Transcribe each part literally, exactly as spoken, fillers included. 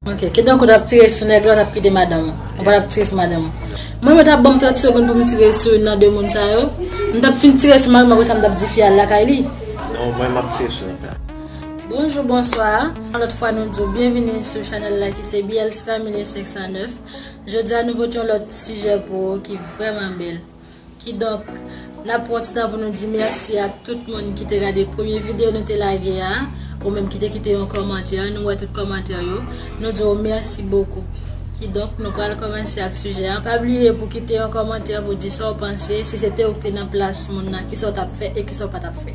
Ok, kidonk ou t ap tire sou nèg la, ou t ap kite madanm ou. Ou pa t ap tire sou madanm ou. Mwen, mwen t ap ban m trant segonn pou m tire sou youn nan de moun sa yo. M t ap fin tire sou mari m, apre sa m t ap di fi a al lakay li. Non, mwen m ap tire sou nèg la. Bonjou, bonswa. Yon lòt fwa nou di w byenvini sou chanèl la ki se B L C Family senk san nèf. Jodi a nou pote yon lòt sijè pou ou ki vrèman bèl. Kidonk, n ap pran ti tan pou nou di mèsi ak tout moun ki te gade premye videyo nou te lage a, ou menm ki te kite yon kòmantè, nou wè tout kòmantè yo, nou di w mèsi bokou. Kidonk, nou pral kòmanse ak sijè a. Pa bliye pou kite yon kòmantè pou di sa w panse, si se te ou ki te nan plas moun nan, kisa w t ap fè e kisa w pa t ap fè.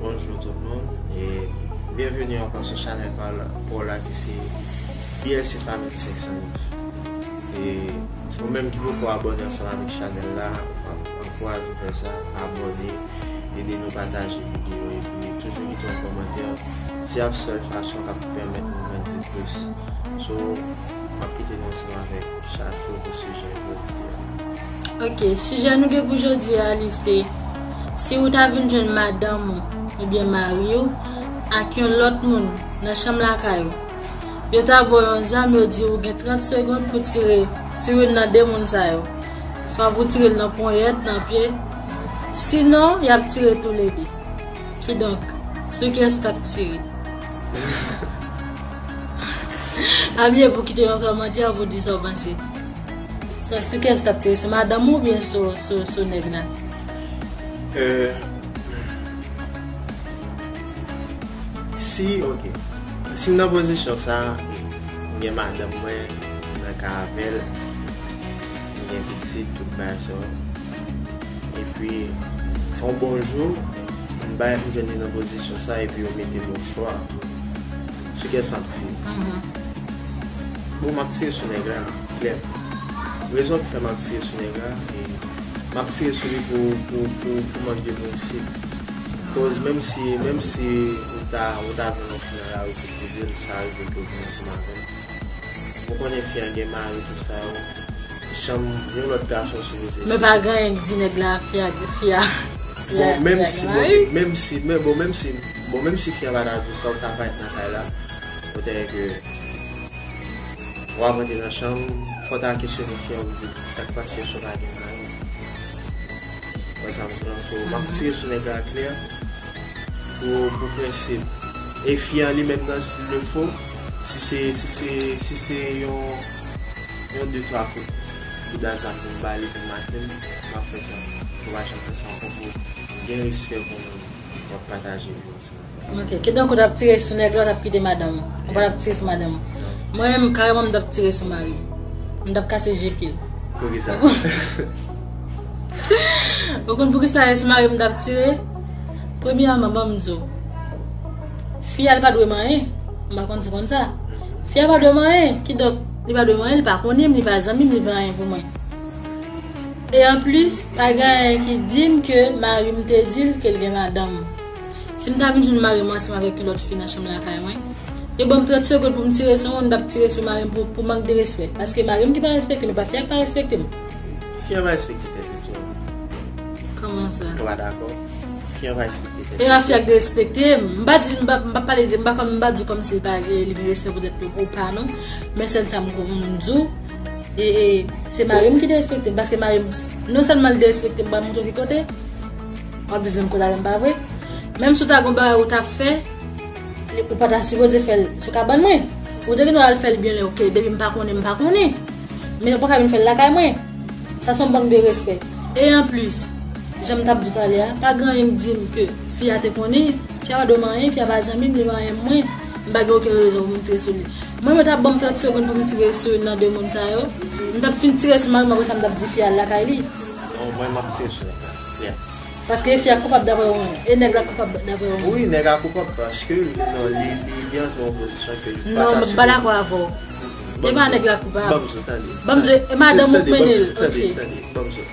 Bonjou tout moun, e byenveni ankò sou chanèl pa w la, pa w la ki se B L C Family senk san nèf. E ou menm ki poko abòne ansanm avèk chanèl la, m ap ankouraje w fè sa, abòne, ede nou pataje videyo, epi toujou kite yon kòmantè. Se ap sèl fason k ap pèmèt nou grandi plis. So, m ap kite nou ansanm avèk Chachou pou sijè jodi a. Ok, sijè nou gen pou jodi a, li se, si ou ta vin jwenn madanm ou oubyen mari w ak yon lòt moun nan chanm lakay ou, yo ta ba w yon zam, yo di ou gen trant segonn pou tire sou youn nan de moun sa yo. Swa pou tire l nan ponyèt, nan pye. Sinon, y ap tire toulede. Kidonk, sou kiyès ou t ap tire? Pa bliye pou kite yon kòmantè pou di sa w panse. Sou, sou kiyès ou t ap tire? Sou madanm ou oubyen sou, sou, sou nèg la? Euh, si, ok. Si m nan pozisyon sa, m gen madanm mwen, m nan kay avè l, m gen pitit, tout bagay sa yo. Epi, yon bon jou, m bay, m jwenn li nan pozisyon sa, epi yo mete m o chwa. Sou kiyès m ap tire? Mhm. Bon, m ap tire sou nèg la, klè. Rezon ki fè m ap tire sou nèg la, e m ap tire sou li pou, pou, pou, pou mank de prensip. Koz menm si, menm si ou ta, ou ta vin nan final la, ou kitize l, sa rive ke ou vin ansanm avè l. Ou konnen fi a gen mari, tout sa yo. Janm yon lòt gason sipoze. Men pa gen anyen k di nèg la, fi a, fi a. Bon, menm si, bon, menm si, men bon, menm si, bon, menm si fi a pa ta di w sa, ou ta parèt nan kay la, ou te ke w ap rantre nan chanm, fò w ta kesyone fi a, ou di, sa k pase, si w pa gen mari? Wè sa m di w lan, so, m ap tire sou nèg la klè. Pou, pou prensip. E fi an li menm nan, s'il le faut, si se, si se, si se yon, yon de twa kout bouda zam pou m ba li pou l maten, m ap fè sa. Ou pa janm fè sa ankò pou gen respè pou nou. W ap pataje vi w ansanm avè l. Ok, kidonk ou t ap tire sou nèg la, ou t ap kite madanm ou. Ou pa t ap tire sou madanm ou. Non. Mwen menm, kareman, m t ap tire sou mari m. M t ap kase je pye l. Poukisa? Ou konn poukisa e sou mari m t ap tire? Premyèman, ban m di w, fi a, li pa dwe m anyen. M pa konn si w konn sa. Fi a pa dwe m anyen. Kidonk, li pa dwe m anyen, li pa konnen m, li pa zanmi m, li pa anyen pou mwen. E anplis, pa gen anyen ki di m ke mari m te di l ke l gen madanm. Si m ta vin jwenn mari m ansanm avèk yon lòt fi nan chanm lakay mwen, yo ban m trant segonn pou m tire sou moun, m t ap tire sou mari m pou, pou mank de respè. Paske mari m ki pa respekte m, e pa fi a ki pa respekte m. Fi an pa respekte tèt li tou. Kòman sa? Ou pa dakò? Fi an pa respekte tèt li. E pa fi a ki derespekte m. M pa di, m pa, m pa pale de, m pa kòm, m pa di w kòmsi li pa, li gen respè pou tèt li ou pa non. Men sèl sa m konn di w. E, e, se mari m ki derespekte m. Paske mari m, non sèlman li derespekte m, m pa montre w ki kote. W ap viv menm kote avè m, pa vre? Menm si w ta gon bagay ou t ap fè, ou pa ta sipoze fè l sou kabann mwen. Ou te gen dwa al fè l byen lè, ok, depi m pa konnen, m pa konnen. Men ou pa ka vin fè l lakay mwen. Sa se yon mank de respè. E anplis, jan m t ap di w talè a, pa gen anyen k di m ke fi a te konnen, fi a pa dwe m anyen, fi a pa zanmi m, li pa anyen mwen. M pa gen okenn rezon pou m tire sou li. Mwen, mwen t ap ban m trant segonn pou m tire sou youn nan de moun sa yo. M t ap fin tire sou mari m, apre sa m t ap di fi a al lakay li. Non, mwen, m ap tire sou nèg la. Klè. Paske fi a koupab daprè ou menm. E nèg la koupab daprè ou menm. Wi, nèg la koupab paske, non, li, li, li antre yon pozisyon ke li pa ta sipoze. Non, m pa dakò avè w. E pa nèg la koupab. Ban m zo, tande. Ban m zo, e madanm ou k mennen l. Tande, tande, tande, ban m zo.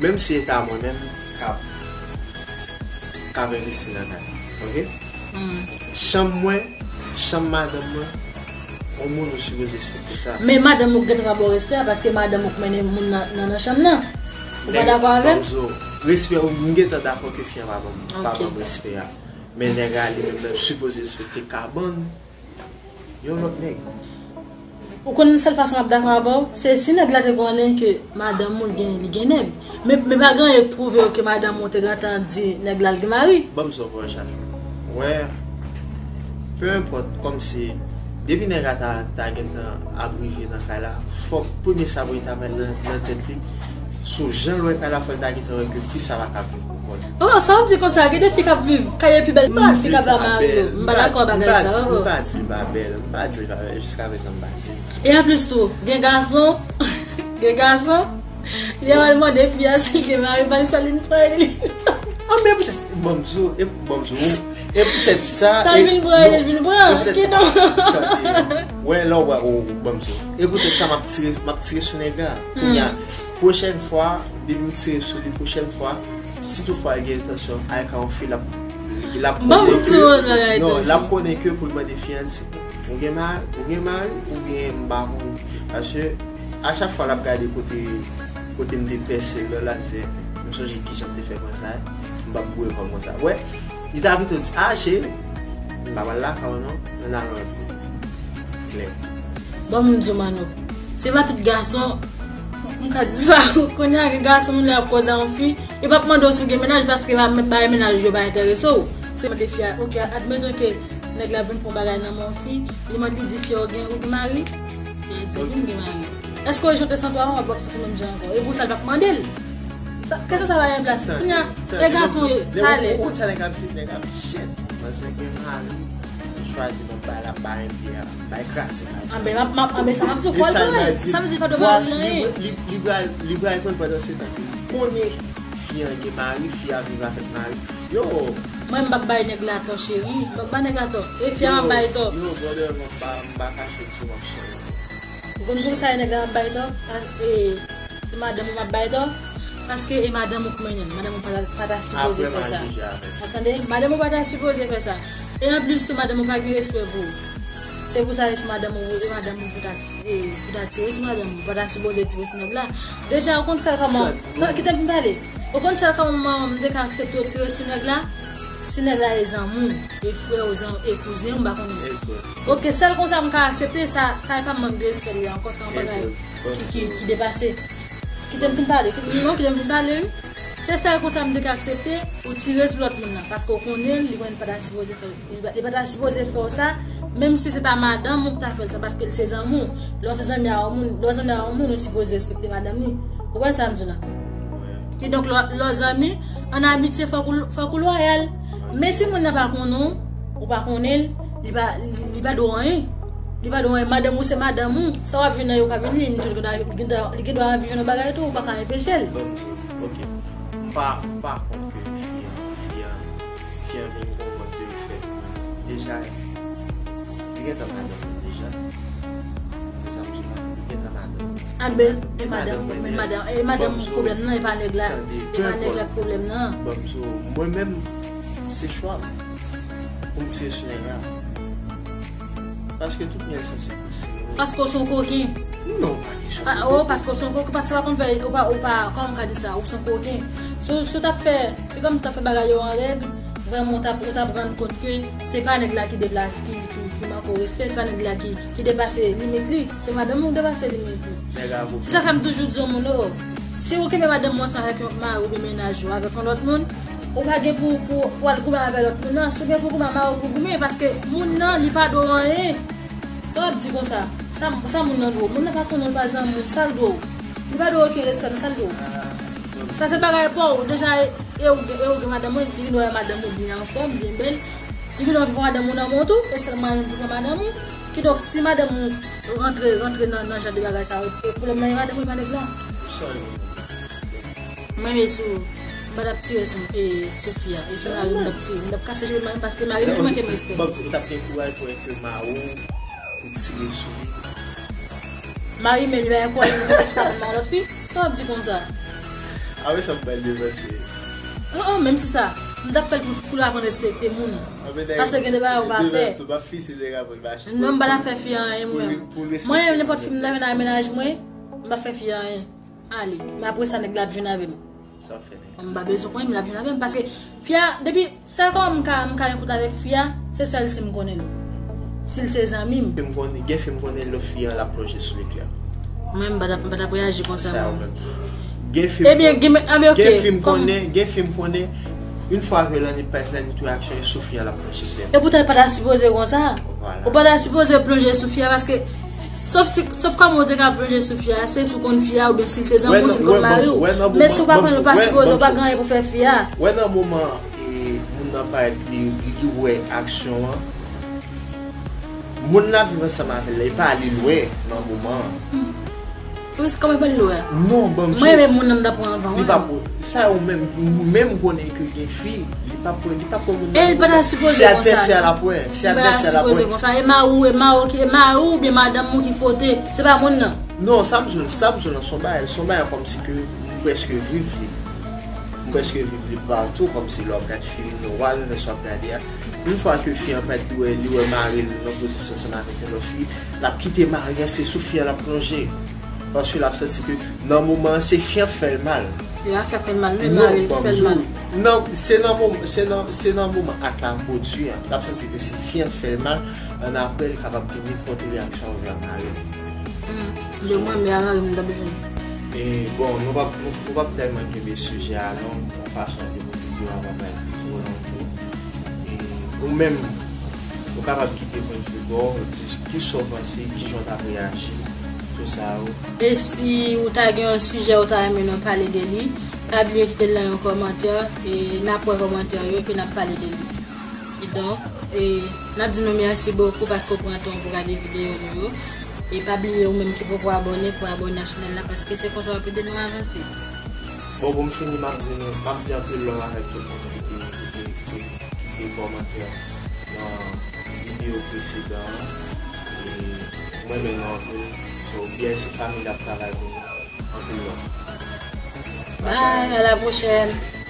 Menm si e ta mwen menm k ap, k ap envesti nan kay, ok? Hmm. Chanm mwen, chanm madanm mwen, yon moun ou sipoze respekte sa. Men madanm ou gentan pa ba w respè a, paske madanm ou k mennen moun nan, nan, nan chanm nan. Ou pa dakò avè m? Ban m zo, respè ou, m gentan dakò ke fi an pa ban m, pa ban m respè a. Men nèg la li menm nan sipoze respekte kabann. Yon lòt nèg. Ou konn sèl fason m ap dakò avè w, se si nèg la te konnen ke madanm ou gen, li gen nèg. Men, men pa gen anyen k pwouve w ke madanm ou te gentan di nèg la l gen mari. Ban m sa w wè chak jou. Wè, pe enpòt, kòmsi, depi nèg la ta, ta gentan ap rive nan kay la, fòk premye sa pou li ta mèt nan, nan tèt li, sou jan l wè kay la, fò l ta gentan wè ke fi sa pa ka viv pou kò l. Oh, sa w di konsa, gen de fi k ap viv kay yo pi bèl, fi k ap ba mari yo. M pa dakò bagay sa, oh. M pa di l pa bèl, m pa di l pa bèl, jiska prezan m pa di l. E anplis tou, gen gason, gen gason, li al mande fi a si gen mari, pa li sèl vin pran li. Anben, poutèt, ban m di w, e, ban m di w, e poutèt sa, sèl vin pran li, vin pran, ki non. Wè, lè w wè, o, ban m di w. E poutèt sa, m ap tire, m ap tire sou nèg la. Kounye a, pwochèn fwa, depi m tire sou li, pwochèn fwa, si toutfwa l gen entansyon al ka yon fi, l ap, l ap konnen ke, non, l ap konnen ke pou l mande fi a, l di, ou gen mari, ou gen mari, oubyen m pa konn. Paske, a chak fwa l ap gade kote, kote m te pèse, lè l ap di, m sonje kijan m te fè konsa, m p ap boure kò m konsa. Wè, li ta pito di, a, cheri, m pa pral lakay ou non, ann al yon lòt kote. Klè. Bon, m di w, Mano, se pa tout gason, m ka di sa, kounye a gen gason, moun lè y ap koze a yon fi, yo p ap mande w si w gen mennaj, paske ba-, bagay mennaj yo pa enterese w. Se mande fi a, oke, admeton ke nèg la vin pran bagay nan men yon fi, li mande, li di fi a, ou gen, ou gen mari? Li di, wi, m gen mari. Èske w jwenn de san twa an, w ap santi menm jan ankò? E pou sa, l p ap mande l. Sa, kesyon sa pa gen plas. Kounye a, e gason yo, ale. Ou konn sa nèg ap di, nèg ap di, shit, mwen se gen mari, m chwazi mwen bay la, bay enpye a, bay kraze kraze. Anben, m ap, m ap, anben, sa m ap di w, fò l pran l. Sa vle di fò l pran l, li, li, li pral, li pral pran l pandan se tan ke li konnen fi an gen mari, fi a viv avèk mari. Yo! Mwen, m p ap bay nèg la tò, cheri. M p ap bay nèg la tò. E fi a m ap bay tò. Yo, brother, m pa, m pa kache sou m ap chanje. Ou konn poukisa e nèg la m ap bay tò? A, e, se madanm ou m ap bay tò? Paske e madanm ou k mennen l. Madanm ou pa ta, pa ta sipoze fè sa. Ou tande? Madanm ou pa ta sipoze fè sa. E anplis tou, madanm ou pa gen respè pou ou. Se pou sa, e sou madanm ou, e madanm ou pou ta, e, pou ta tire sou madanm ou. Ou pa ta sipoze tire sou nèg la. Deja, ou konn sèl kòman, kite m fin pale. Ou konn sèl kòman m te ka aksepte w tire sou nèg la? Si nèg la e zanmi w, e frè w, zan-, e kouzen w, m pa konnen. Oke, sèl konsa m ka aksepte, sa, sa e pa mank de respè li ankò, se yon bagay ki, ki, ki depase. Kite m fin pale, kite, non, kite m fin pale, wi. Se sèl konsa m te ka aksepte, ou tire sou lòt moun nan, paske w konnen li konn pa ta sipoze fè, li pa, li pa ta sipoze fè w sa, menm si se ta madanm ou ki ta fè l sa, paske l se zanmi w. Lè w se zanmi a yon moun, lè w zanmi a yon moun, ou sipoze respekte madanm li. Ou konprann sa m di w la? Kidonk, lè, lè w zanmi, ann amitye, fòk ou, fòk ou lwayal. Men si moun nan pa konnen w, ou pa konnen l, li pa, li, li pa dwe w anyen. Li pa dwe w anyen. Madanm ou se madanm ou. Sa w ap vin nan yo ka vin vin, li gendwa, li gendwa, li gendwa anvi jwenn yon bagay tou, ou pa ka anpeche l. Bon, ok. M pa, m pa kont ke fi an, fi an, fi an vin gon mank de respè pou mwen. Deja, li gentan madanm mwen deja. Se sa m di la, li gentan madanm mwen. Anben, e madanm ou, men madanm, e madanm ou pwoblèm nan, e pa nèg la, e pa nèg la k pwoblèm nan. Bon, so, mwen menm, se chwa m pou m tire sou nèg la. Paske tout moun sanse konseye w. Paske w se yon koken. Non, pa kesyon de koken. Oh, paske w se yon koken, paske sa pa konn fè, ou pa, ou pa, kòman m ka di sa, ou se yon koken. Si w, si w t ap fè, se kòm si w t ap fè bagay yo an règ, vrèman, ou t ap, ou t ap rann kont ke se pa nèg la ki deplase, ki, ki, ki manke w respè, se pa nèg la ki, ki depase limit li, se madanm ou k depase limit li. Se sa fè m toujou di yon moun, oh, si ou kenbe madanm ou ansanm avèk yon mari oubyen mennaj ou avèk yon lòt moun, ou pa gen pou, pou, pou al goumen avèk lòt moun nan. Si w gen pou goumen, mari w pou goumen, paske moun nan, li pa dwe w anyen. Sa w ap di konsa? Sa, sa moun nan dwe w? Moun nan pa konnen w, pa zanmi w, sa l dwe w? Li pa dwe w okenn respè, non, sa l dwe w? Sa se bagay pa w. Deja, e, e ou, e ou gen madanm ou, li vin wè madanm ou byen anfòm, byen bèl. Li vin anvi pran madanm ou nan men w tou, e sèl mwayen pou pran madanm ou. Kidonk, si madanm ou rantre, rantre nan, nan jan de bagay sa yo, e pwoblèm nan e madanm ou, e pa nèg la. Mwen, men sou, m pa t ap tire sou, e, sou fi a. E sou mari m, m t ap tire. M t ap kase cheve mari m paske mari m tou manke m respè. Bon, ou t ap gen kouraj pou enke mari w pou tire sou li. Mari m, li pa gen kouraj pou respè pou yon lòt fi. Sa w ap di konsa? Apre sa, m pral devanse. Oh, oh, menm si sa, m t ap fè l pou, pou l aprann respekte moun. Paske gen de bagay ou pa fè. Non, m pa t ap fè fi a anyen, mwen. Mwen, nenpòt fi m ta jwenn nan mennaj mwen, m pa fè fi a anyen. Ale. Men apre sa, nèg la ap jwenn avè m. Sa w ap fè, nèg la? M pa bezwen konnen, l ap jwenn avè m. Paske fi a, depi, sèl kòman m ka, m ka gen kont avèk fi a, se sèl si m konnen l. si l se zanmi m. Fi m konnen, gen fi m konnen lòt fi an l ap plonje sou li klè. Mwen, m pa t ap, m pa t ap reyaji konsa, Sa yo mwen. Menm. Gen fi m Ebyen, gen, ah, ben, ok. Gen fi m Kòm- konnen, gen fi m konnen, yon fwa ke Lanny parèt, Lanny tou aksyon, e sou fi an l ap plonje klè. E poutan, pa ta sipoze konsa. Vwala. Ou pa ta sipoze plonje sou fi a, paske, sof si, sof kòman ou te ka plonje sou fi a, se si w konn fi a, oubyen si l se zanmi w, si l konn mari w. Men si w pa konn, ou pa sipoze, ou pa gen anyen pou fè fi a. Wè nan moman e, moun nan parèt, li, li wè aksyon an. Moun nan ap viv ansanm avè l la, e pa li l wè nan moman an. Plis kòman pa li l wè a? Non, ban m Mwen, men moun nan m ta pran anvan. Li pa pou sa ou menm, menm konnen ke gen fi, li pa pou, li pa pou moun E li pa ta sipoze konsa. Se advèsè l ap wè. Se Li pa ta advèsè l ap sipoze wè. Konsa. E mari w, e mari w ki, e mari w oubyen madanm ou ki fote. Se pa moun nan. Non, sa m jwenn, sa m jwenn nan son bagay, son bagay kòmsi ke m prèske viv li. M prèske viv li patou, kòmsi lè w ap gade fim, nou wè nan sa w ap gade a. Yon fwa ke fi an pèt li wè, li wè mari l nan pozisyon ansanm avèk yon lòt fi, l ap kite mari an, se sou fi an l ap plonje. Paske l ap santi ke nan moman an, se fi an k fè l mal. Li pa fè fè l mal, men mari l ki fè l mal. Non, se nan moman, se nan, se nan moman ak la pwodui an. L ap santi ke se fi an k fè l mal, annapre li kapab gen nenpòt reyaksyon anvè mari l. Yo mwen, men a mari m, m ta bezwen. E bon, nou p ap, nou, nou p ap tèlman kenbe sijè a long, yon fason ke pou videyo a pa bay pi twò lontan. E ou menm, ou kapab kite pwennvi pa w, di kisa w panse, kijan w t ap reyaji, tout sa yo. E si ou ta gen yon sijè ou ta renmen nou pale de li, pa bliye kite l nan yon kòmantè, e n ap wè kòmantè yo, epi n ap pale de li. Kidonk, e, n ap di nou mèsi bokou paske w pran tan w pou gade videyo nou yo. E pa bliye ou menm ki poko abòne, pou abòne a chanèl la, paske se konsa w ap ede nou avanse. Bon, pou m fini, m ap di nou, m ap di anpil love avèk tout moun ki te, ki te, ki te, ki te kòmante nan videyo presedan an. E m renmen nou anpil. So, B I C Family ap travay pou nou. Anpil love. Bye, à la prochaine.